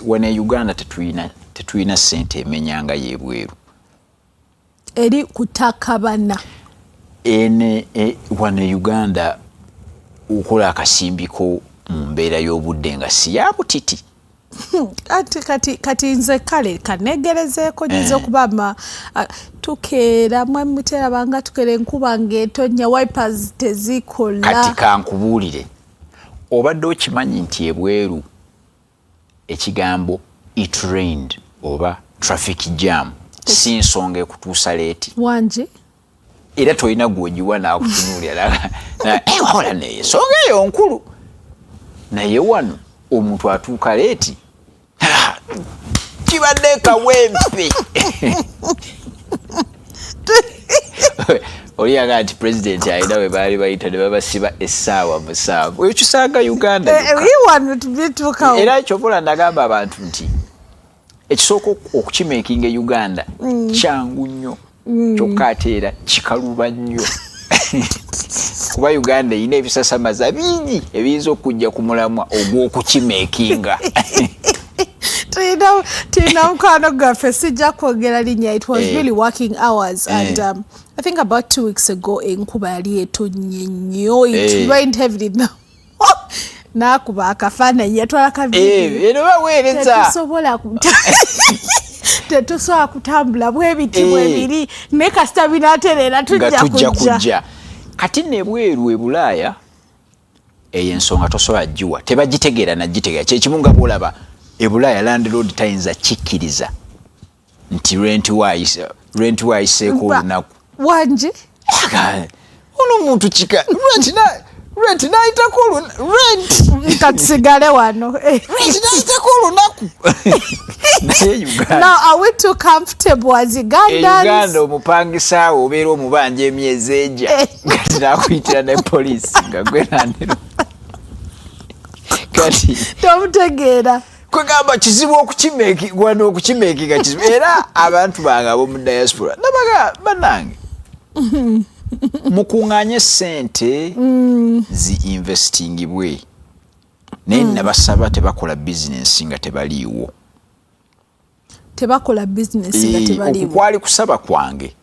Wano e Uganda tetulina ssente emenya nga yebweru. Eri kutakabana. Ene wano e Uganda okola akasimbiko mu mbeera y'obudde nga si ya butiti. Kati nze kale kanegerezeeko nyinza okuba tukeera mwe muterabanga tukeera enkuba ng'etonnya, wipers tezikola. Kati kankubuulire, obadde okimanyi nti ebweru ekigambo "it rained" oba "traffic jam" si nsonga ekutuusa late? Wangi. Era tolina gwogiwa nakutunuulira, "Wakola naye ensonga eyo nkulu." Naye wano omuntu atuuka late, "Kibadde Kawempe." Oli yagaa nti pulezidenti alina we baali bayita ne babasiba essaawa 7. Oyo kisanga Uganda. Era kyobola nagamba abantu nti ekisooka okukimakinga e Uganda kyangu nnyo, kyokka ate era kikaluba nnyo, kuba Uganda erina ebisasamaza bingi ebiyinza okujja ku mulamwa ogw'okukimakinga. Tulina mukwano gwaffe, sijja kwogera linnya. It was really working hours and I think about 2 weeks ago enkuba yali etonnye nnyo. It rained heavily. N'akuba akafaananyi, yatwala kavidiyo. Baweereza. Tetusobola kutambula bwebiti bwebiri, naye kasita binatereera tujja kujja. Kati nebweru e Bulaaya eyo ensonga tosobola giwa, tebagitegeera nagitegeera. Kyekimu nga bwolaba e Bulaaya landlord tayinza kikkiriza nti rent wayiseeko olunaku. Wangi. Ono omuntu kika rent nayitako rent. Katusigale wano. Rent nayitako olunaku, naye Uganda Now are we too comfortable as Ugandans? Uganda omupangisaawo obeera omubanja emyezi ejja, kati nakuyitira ne poliisi nga gwe landlord kati. Tomutegeera. Kwegamba kizibu wano okukimakinga kizibu. Era abantu bange ab'omu diaspora nabaga, "Bannange, mukuŋŋaanye sente zi investingibwe," naye nabasaba tebakola bizinensi nga tebaliiwo. Tebakola bizinensi nga tebaliiwo. Kwali kusaba kwange,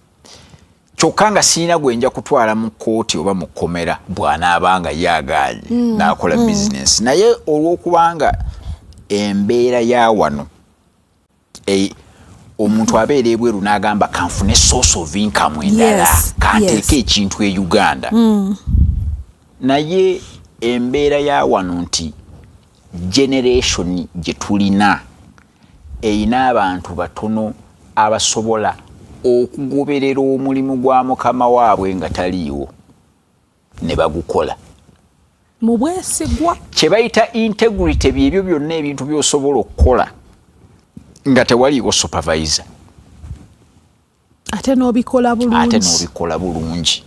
kyokka nga sirina gwe nja kutwala mu kkooti oba mu kkomera bw'anaabanga ye agaanye n'akola bizinensi. Naye olw'okubanga embeera ya wano omuntu abeera ebweru n'agamba, "Kanfune source of income endala, kanteeke ekintu e Uganda." Naye embeera ya wano nti generation gye tulina erina abantu batono abasobola okugoberera omulimu gwa mukama waabwe nga taliiwo ne bagukola mu bwesigwa. Kye bayita integrity, byebyo byonna ebintu by'osobola okukola nga tewaliiwo supervisor. Ate n'obikola ate bulungi. N'obikola bulungi.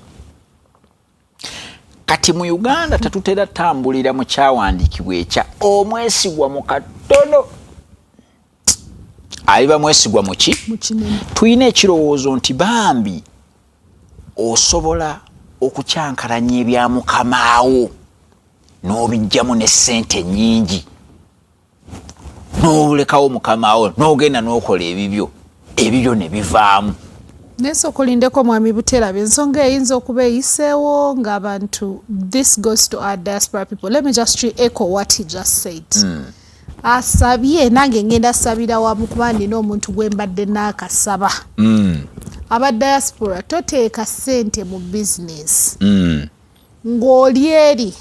Kati mu Uganda tetutera tambulira mu kyawandiikibwa ekya omwesigwa mu katono aliba mwesigwa mu ki? Mu kinene. Tulina ekirowoozo nti bambi osobola okukyankalanya ebya mukamaawo n'obijjamu ne ssente nnyingi, n'olekawo mukamaawo n'ogenda n'okola ebibyo, ebibyo ne bivaamu. Naye sooka olindeko, mwami Buteraba, ensonga eyinza okuba eyiseewo ng'abantu, this goes to our diaspora people. Let me just re-echo what he just said. Asabye, nange ngenda sabira wamu, kuba nina omuntu gwe mbadde naakasaba. Aba diaspora, toteeka ssente mu bizinesi ng'oli eri.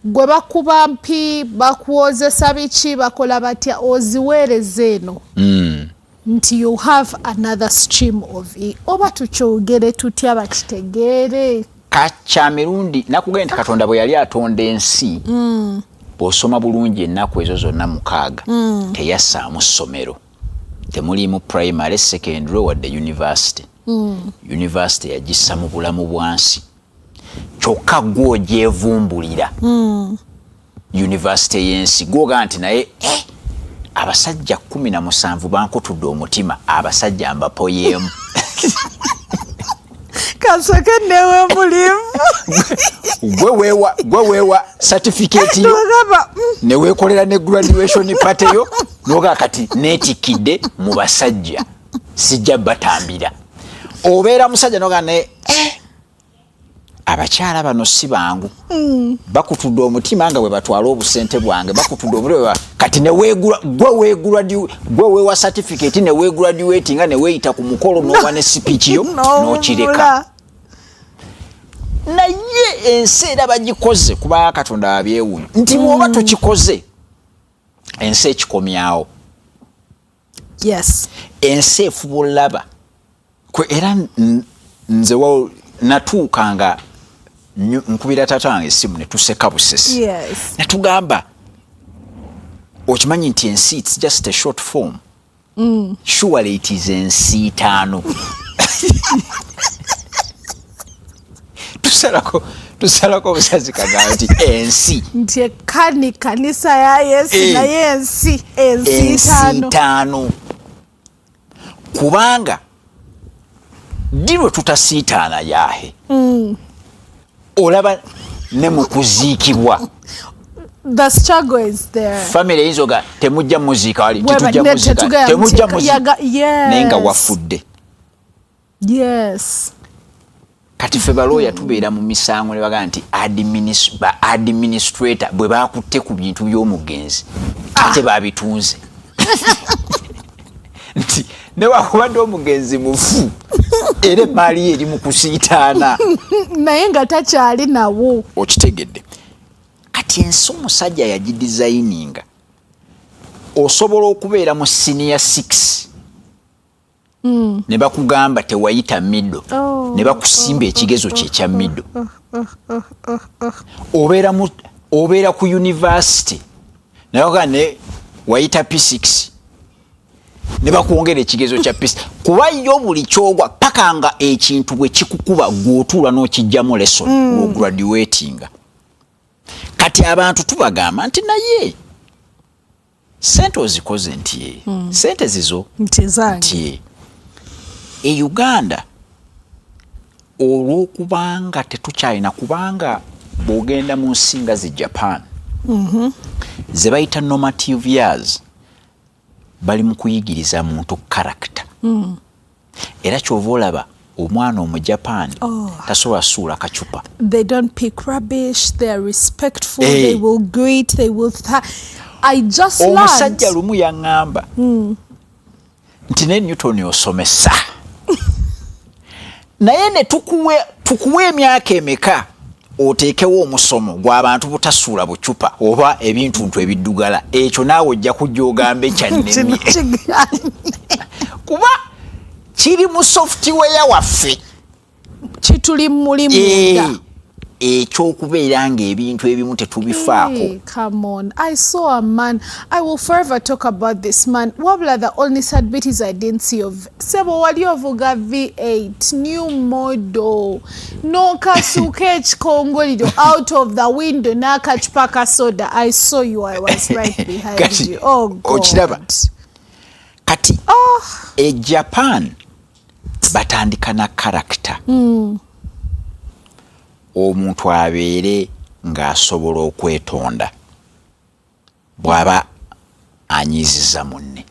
Gwe bakuba mpi, bakuwozesa biki, bakola batya, oziweereza eno. Nti you have another stream of e oba tukyogere tutya bakitegeere? Kakya mirundi nakugenda nti Katonda bwe yali atonda ensi, bw'osoma bulungi ennaku ezo zonna 6, teyassaamu ssomero, temulimu primary, secondary wadde university. University yagissa mu bulamu bwansi, kyokka gwe ogyevumbulira. University y'ensi gwogaa nti naye abasajja 17 bankutudde omutima, abasajja mbapoyeemu. Kasoke newe mulimu. Gwe weewa certificate yo ne weekolera ne graduation party yo, noga kati neetikkidde mu basajja, sijja batambira. Obeera musajja noga ne abakyala bano si bangu, bakutudde omutima nga bwe batwala obusente bwange, bakutudde omutima. Kati neweegula gwe weegula, gwe weewa certificate, ne weegraduate nga ne weeyita ku mukolo, n'oba ne speech yo, n'okireka. Naye ensi era bagikoze kuba Katonda wabyewuunya nti bw'oba tokikoze, ensi ekikomyawo. Ensi efuba olaba kwe. Era nze natuuka nga nkubira taata wange essimu ne tuseka busesi, netugamba, okimanyi nti ensi, it's just a short form. Surely it is ensiitaano. Tusalako obusazi kagamba nti ensi. Nti ekani kanisa ya Yesu. Naye ensi, ensiitaano. Kubanga ddi lwe tutasiitaana yaahe? Olaba ne mu kuziikibwa. The struggle is there. Family eyinza oga temujja muziika wali, tetujja muziika, temujja muziika, naye nga wafudde. Kati ffe balooya tubeera mu misango ne bagamba nti ba administrator bwe bakutte ku bintu by'omugenzi, ate babitunze, nti newakubadde omugenzi mufu, era emaali ye eri mu kusiitaana. Naye nga takyali nawo. Okitegedde? Kati ensi omusajja yagidesigninga, osobola okubeera mu senior 6 ne bakugamba tewayita middle, ne bakusimba ekigezo kye kya middle. Obeera ku university naye ne wayita P6, ne bakwongera ekigezo kya P6, kuba yo buli kyogwa paka nga ekintu bwe kikukuba, gw'otuula n'okijjamu lesson, ograduatinga. Kati abantu tubagamba nti naye sente ozikoze nti sente zizo. Nti zange. Nti e Uganda olw'okubanga tetukyalina, kubanga bw'ogenda mu nsi nga zi Japan, ze bayita normative years, bali mu kuyigiriza muntu character. Era kyova olaba omwana Omujapan tasobola suula kacupa. They don't pick rubbish, they are respectful. Hey. They will greet, they will I just learned. Omusajja lumu yaŋŋamba nti ne Newton osomesa, naye ne tukuwe emyaka emeka oteekewo omusomo gw'abantu butasuula bucupa oba ebintuntu ebiddugala, ekyo naawe ojja kujja ogambe Kino kyannemye, kigaanye. Kuba kiri mu software waffe. Kituli muli munda. Ekyokubeera ng'ebintu ebimu tetubifaako. Hey, come on. I saw a man. I will forever talk about this man. Wabula the only sad bit is I didn't see of. Sebo wali ovuga V8 new model. N'okasuka ekikongoliro out of the window n'akacupa ka soda. I saw you. I was right behind Kati, you. Oh God. okiraba? Kati Oh. e Japan batandika na character, omuntu abeere ng'asobola okwetonda bw'aba anyiiziza munne.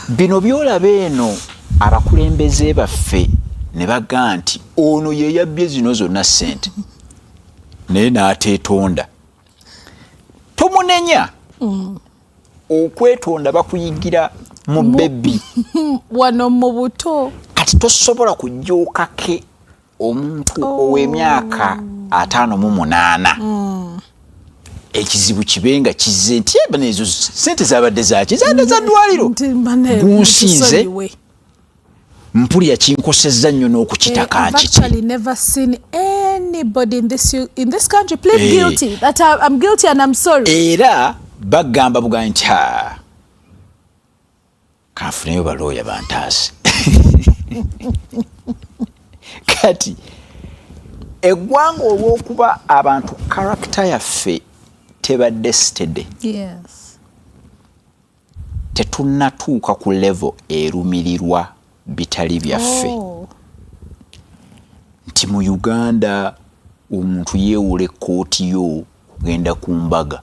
Bino byolaba eno, abakulembeze baffe ne bagaa nti ono ye yabbye zino zonna ssente, naye n'ateetonda, tomunenya. Okwetonda bakuyigira mu baby. Wano mu buto. Kati tosobola kujja okake omuntu ow'emyaka 58, ekizibu kibe nga kizze nti "Eh, ezo sente zabadde zaki? Zabadde za ddwaliro." Nti bane, Gunsinze. mutusonyiwe. Mpulira kinkosezza nnyo n'okukitaka I've nkiti. actually never seen anybody in this country plead guilty, that I'm guilty and I'm sorry. Era bagamba bugambi nti, "Ha, kanfuneyo balooya bantaase." Kati eggwanga olw'okuba abantu character yaffe tebadde steady, tetunnatuuka ku level erumirirwa bitali byaffe. Kati mu Uganda omuntu yeewola ekkooti yo kugenda ku mbaga,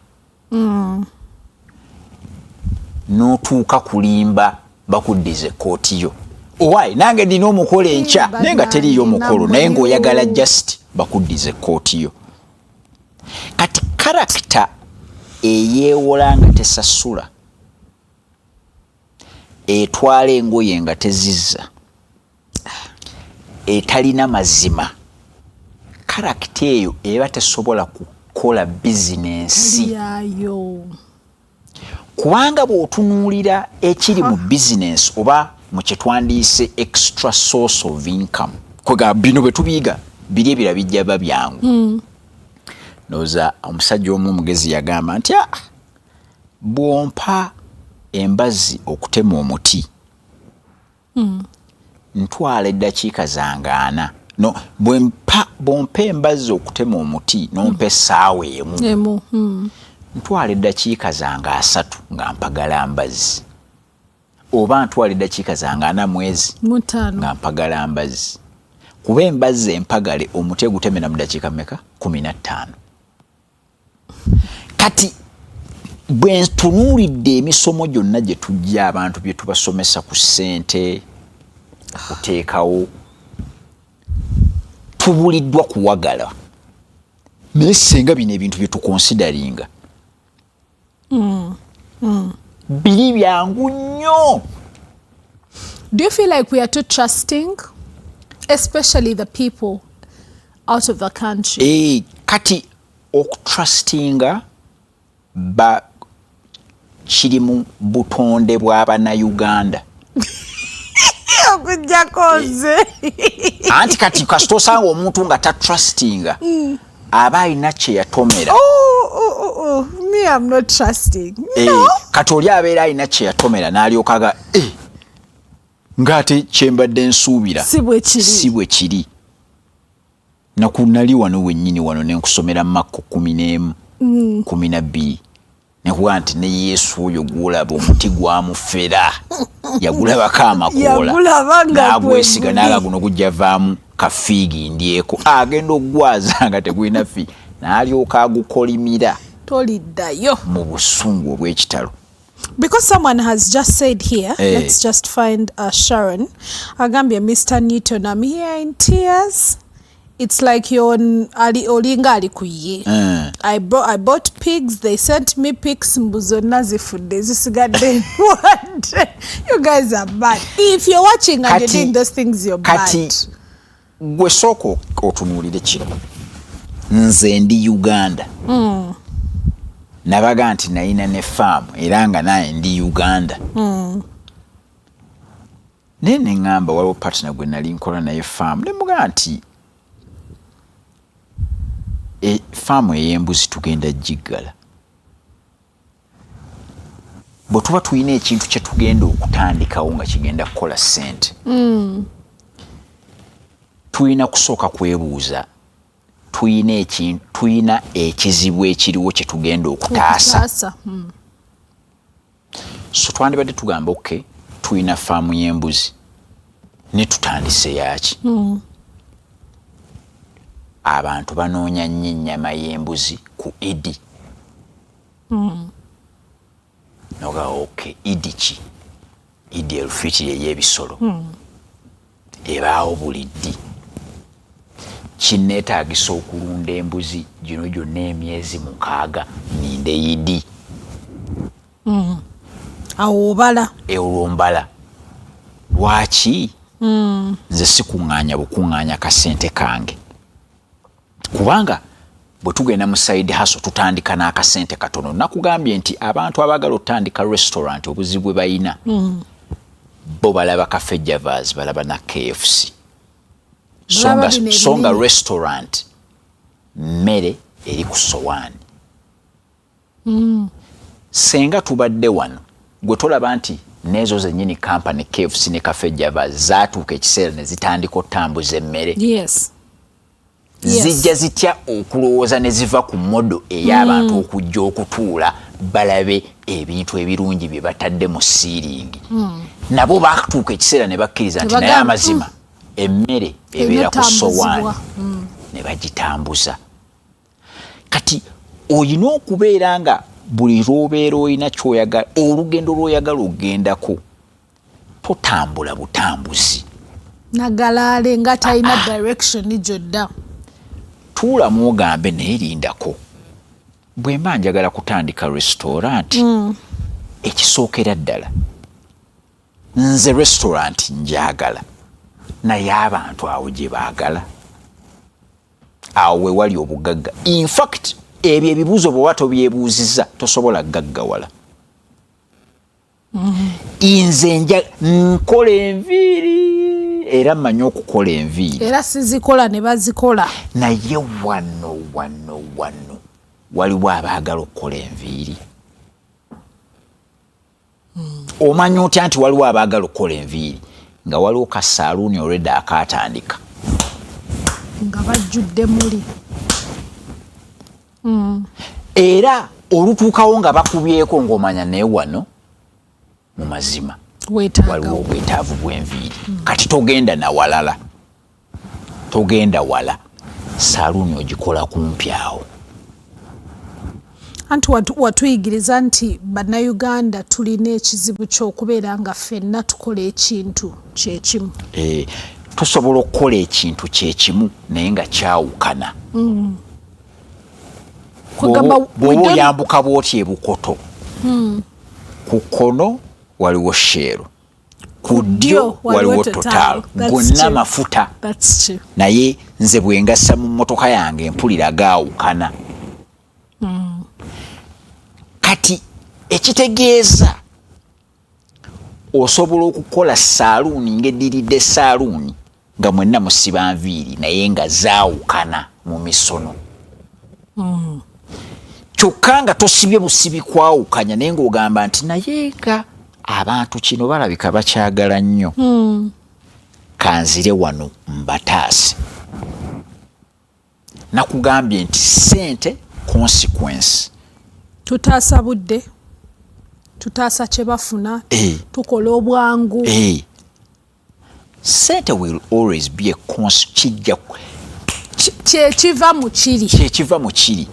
n'otuuka kulimba bakuddiza ekkooti yo. Owaayi, nange nina omukolo enkya, naye nga teriyo mukolo, naye ng'oyagala just bakuddiza ekkooti yo. Kati character eyeewola nga tesasula, etwala engoye nga tezizza, etalina mazima, character eyo eba tesobola kukola bizinensi. Yayo. Kubanga bw'otunuulira ekiri mu bizinensi oba mu kyetwandiise extra source of income, kwega bino bwe tubiyiga, biri ebira bijja ba byangu. Ndowooza omusajja omu omugezi yagamba nti, "Ah, bw'ompa embazzi okutema omuti, ntwala eddakiika zange 40. No bwempa, bw'ompa embazzi okutema omuti n'ompa essaawa 1, emu. ntwala eddakiika zange 30 nga mpagala mbazzi, oba ntwala eddakiika zange 40 mwezi 5 nga mpagala mbazzi, kuba embazzi empagale omuti egutemera mu dakiika meka? 15. Kati bwe ntunuulidde emisomo gyonna gye tujja, abantu bye tubasomesa ku ssente kuteekawo, tubuliddwa kuwagala. Naye senga bino ebintu bye tuconsideringa biri byangu nnyo. Do you feel like we are too trusting, especially the people out of the country? Eh, kati okutrustinga ba kiri mu butonde bw'Abannayuganda. Okujjako nze. Anti kati kasita osanga omuntu nga tatrustinga, aba alina kye yatomera. Oh. Me, I'm not trusting. Eh, No. kati oli abeera alina kye yatomera n'alyoka aga, eh, ng'ate kyembadde nsuubira Si bwe kiri. Si bwe kiri. Naku nali wano wennyini wano ne nkusomera Makko 11 12, nekuga nti ne Yesu oyo gwolaba omuti gwamufera, yagulabako amakoola, Yagulaba nga n'agwesiga, gwe n'aga guno gujja vaamu kafiigi ndyeko. Agenda okugwaza nga tegulina fiigi, n'alyoka agukolimira Toliddayo. mu busungu obw'ekitalo. Because someone has just said here, Eh. let's just find Sharon. Agambye, "Mr. Newton, I'm here in tears. It's like you're on, ali, olinga ali ku ye. I bought pigs, they sent me pigs, mbu zonna zifudde, zisigadde ndwadde. You guys are bad. If you're watching and you're doing those things, you're Kati bad." gwe sooka otunuulire kino. Nze ndi Uganda, nabaga nti nalina ne faamu, era nga naye ndi Uganda, naye neŋŋamba waliwo partner gwe nali nkola naye faamu, ne mugamba nti e, faamu ey'embuzi tugenda giggala. Bwe tuba tulina ekintu kye tugenda okutandikawo nga kigenda kukola ssente, tulina kusooka kwebuuza, tulina ekintu, tulina ekizibu ekiriwo kye tugenda okutaasa. Okutaasa. So twandibadde tugamba, ok, tulina faamu y'embuzi, ne tutandise yaki? Abantu banoonya nnyo ennyama y'embuzi ku Idi. Noga, ok, Idi ki? Idi Elfitiri ey'ebisolo ebaawo buli ddi? Kinneetaagisa okulunda embuzi gino gyonna emyezi 6 ninde Idi? Awo obala. Olwo mbala. Lwaki nze sikuŋŋaanya bukuŋŋaanya kasente kange? Kubanga bwe tugenda mu side hustle, tutandika n'akasente katono. Nakugambye nti abantu abaagala otandika restaurant, obuzibu bwe bayina, bo balaba Cafe Javas, balaba na KFC, so Balaba nga, bino so nga ebinene. restaurant mmere eri ku sowaani. Senga tubadde wano, gwe tolaba nti n'ezo zennyini company KFC ne Cafe Java zaatuuka ekiseera ne zitandika otambuza emmere? Yes. Zijja zitya okulowooza ne ziva ku model ey'abantu okujja okutuula balabe ebintu ebirungi bye batadde mu ceiling? Nabo batuuka ekiseera ne bakkiriza nti naye Tebagamba, amazima Emmere ebeera ku sowaani ne bagitambuza. Kati olina okubeera nga buli lwobeera olina kyoyagala, olugendo lwoyagala ogendako, totambula butambuzi nagalaale nga talina direction gyodda. Tuulamu ogambe, naye lindako, bwe mba njagala kutandika restaurant, ekisookera ddala nze restaurant njagala, naye abantu awo gye baagala, awo we wali obugagga. Infact ebyo ebibuuzo bweoba tobyebuuziza, tosobola gaggawala. Nze nja nkola enviiri, era mmanyi okukola enviiri. Era sizikola ne bazikola. Naye wano wano wano waliwo abaagala okukola enviiri. Omanya otya nti waliwo abaagala okukola enviiri nga waliwo kasaaluuni olwedda akaatandika? Nga bajjudde muli. Era olutuukawo nga bakubyeko, ng'omanya naye wano mu mazima waliwo obwetaavu bw'enviiri. Kati togenda nawalala, togenda wala, saaluuni ogikola kumpi awo. Anti watuyigiriza nti Bannayuganda tulina ekizibu ky'okubeera nga ffenna tukola ekintu kyekimu. E, tusobola okukola ekintu kyekimu naye nga kyawukana. Bw'oba oyambuka bwoti ebukoto, ku kkono waliwo Shell, ku ddyo waliwo Total, gonna mafuta, naye nze bwe ngassa mu mmotoka yange mpulira gaawukana. Kati ekitegeeza osobola okukola saaluuni ng'eddiridde saaluuni nga mwenna musiba nviiri, naye nga zaawukana mu misono. Kyokka nga tosibye busibi kwawukanya, naye ng'ogamba nti naye nga abantu kino balabika bakyagala nnyo, kanzire wano mbataase. Nakugambye nti sente consequence. Tutaasa budde, tutaasa kye bafuna, tukola obwangu. Sente will always be a kijja. Kyekiva mu kiri. Kyekiva mu kiri,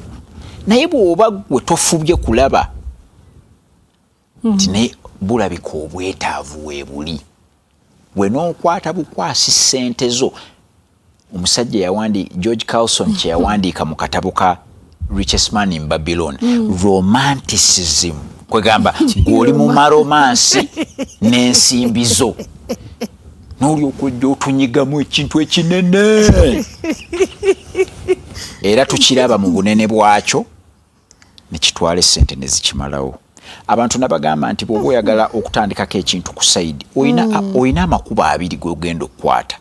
naye bw'oba gwe tofubye kulaba nti naye bulabika obwetaavu weebuli, gwe n'okwata bukwasi ssente zo. Omusajja yawandi George Carlson kye yawandiika mu katabo ka Richest Man in Babylon, romanticism, kwegamba gw'oli mu ma romance n'ensimbi zo, n'olyoka ojja otunyigamu ekintu ekinene, era tukiraba mu bunene bwakyo nekitwala esente nezikimalawo. Abantu nabagamba nti bw'oba oyagala okutandikako ekintu ku side, olina amakubo abiri gogenda okukwata.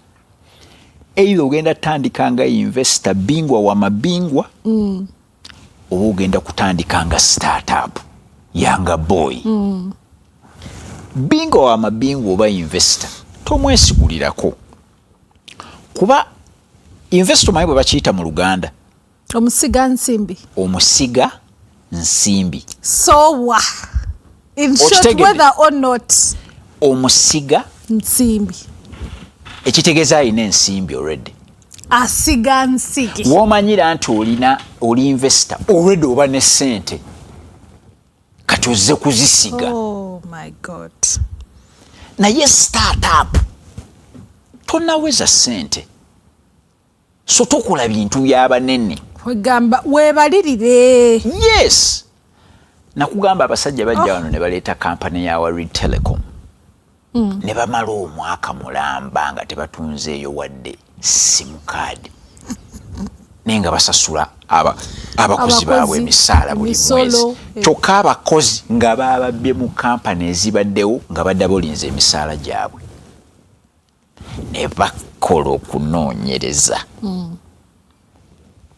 Either ogenda tandika nga investor, bingwa wa mabingwa, oba ogenda kutandika nga startup younger boy. Bingwa wa mabingwa oba investor tomwesigulirako, kuba investor omanyi bwe bakiyita mu Luganda? Omusiga nsimbi. Omusiga nsimbi. Sowa in short, whether or not. Omusiga nsimbi. Ekitegeeza alina ensimbi already. Asiga nsigi. Womanyira nti olina oli investor already, oba ne sente, kati ozze kuzisiga. Oh my God. Naye startup tonaweza sente, so tokola bintu byabanene. Kwegamba weebalirire. Yes, nakugamba abasajja bajja wano ne baleeta kampani ya Warid Telecom, ne bamala omwaka mulamba nga tebatunzeeyo wadde SIM card, naye nga basasula abakozi baabwe emisaala buli mwezi. Kyokka abakozi nga bababbye mu kampani ezibaddewo, nga badda bolinza emisaala gyabwe. Ne bakola okunoonyereza.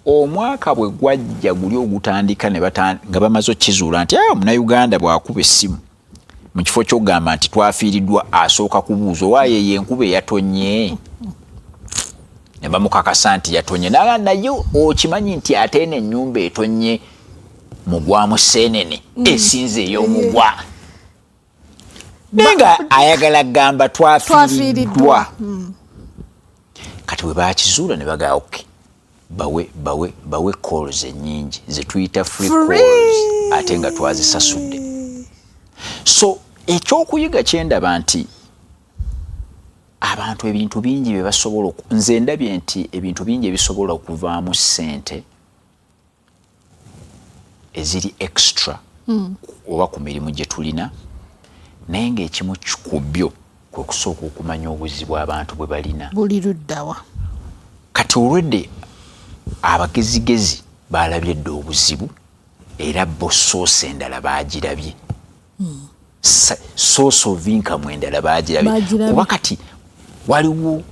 Omwaka bwe gwajja guli ogutandika, nga bamaze okukizuula nti ah, Munauganda bw'akuba essimu, mu kifo ky'okugamba nti twafiiriddwa, asooka kubuuza owaayo eyo enkuba eyatonye, ne bamukakasa nti yatonye. Naga naye okimanyi nti ate eno ennyumba etonye mugwa museenene esinze ey'omugwa, naye nga ayagala gamba twafiiriddwa. Kati bwe bakizuula ne bagaa, "Okay, bawe bawe bawe calls ennyingi zetuyita free Free. calls," ate nga twazisasudde. So ekyokuyiga kyendaba nti abantu ebintu bingi bye basobola nze ndabye nti ebintu bingi ebisobola okuvaamu ssente eziri extra oba ku mirimu gye tulina, naye ng'ekimu ku byo kwe kusooka okumanya obuzibu abantu bwe balina. Buli luddawa? Kati olwedde abagezigezi balabye dda obuzibu, era bo source endala bagirabye. Source of income endala bagirabye. Bagirabye. Kuba kati waliwo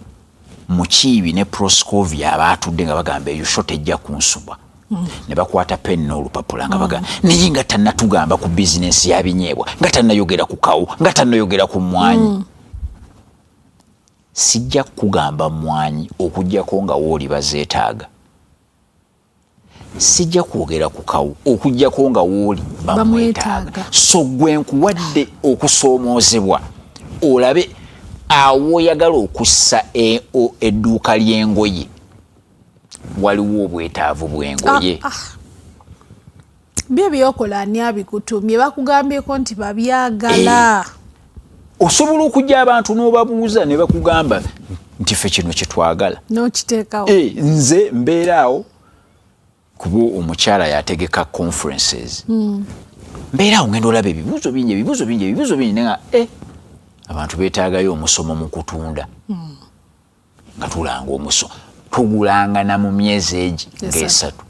Mukiibi ne Proscovia abaatudde nga bagamba, "Eyo show tejja kunsubwa," ne bakwata peni n'olupapula nga bagamba, "Naye nga tannatugamba ku bizinensi ya binyeebwa, nga tannayogera ku kawo, nga tannayogera ku mmwanyi." Sijja kukugamba mmwanyi okugjako nga wooli bazeetaaga. Sijja kwogera ku kawo okugjako nga wooli bamwetaaga. Bamwetaaga. So gwe nkuwadde okusoomoozebwa olabe awo oyagala okussa edduuka ly'engoye, waliwo obwetaavu bw'engoye. Ah, ah. Byo byokola ani abikutumye? Bakugambyeko nti babyagala? Osobola okujja abantu n'obabuuza ne bakugamba nti, "Ffe kino kyetwagala." N'okiteekawo. Nze mbeera awo kuba omukyala yategeka conferences. Mbeera awo ngenda olaba ebibuuzo bingi, ebibuuzo bingi, ebibuuzo bingi, nenga abantu beetaagayo omusomo mu kutunda. Nga tulanga omusomo, tugulangana mu myezi egi Esatu. Ng'esatu.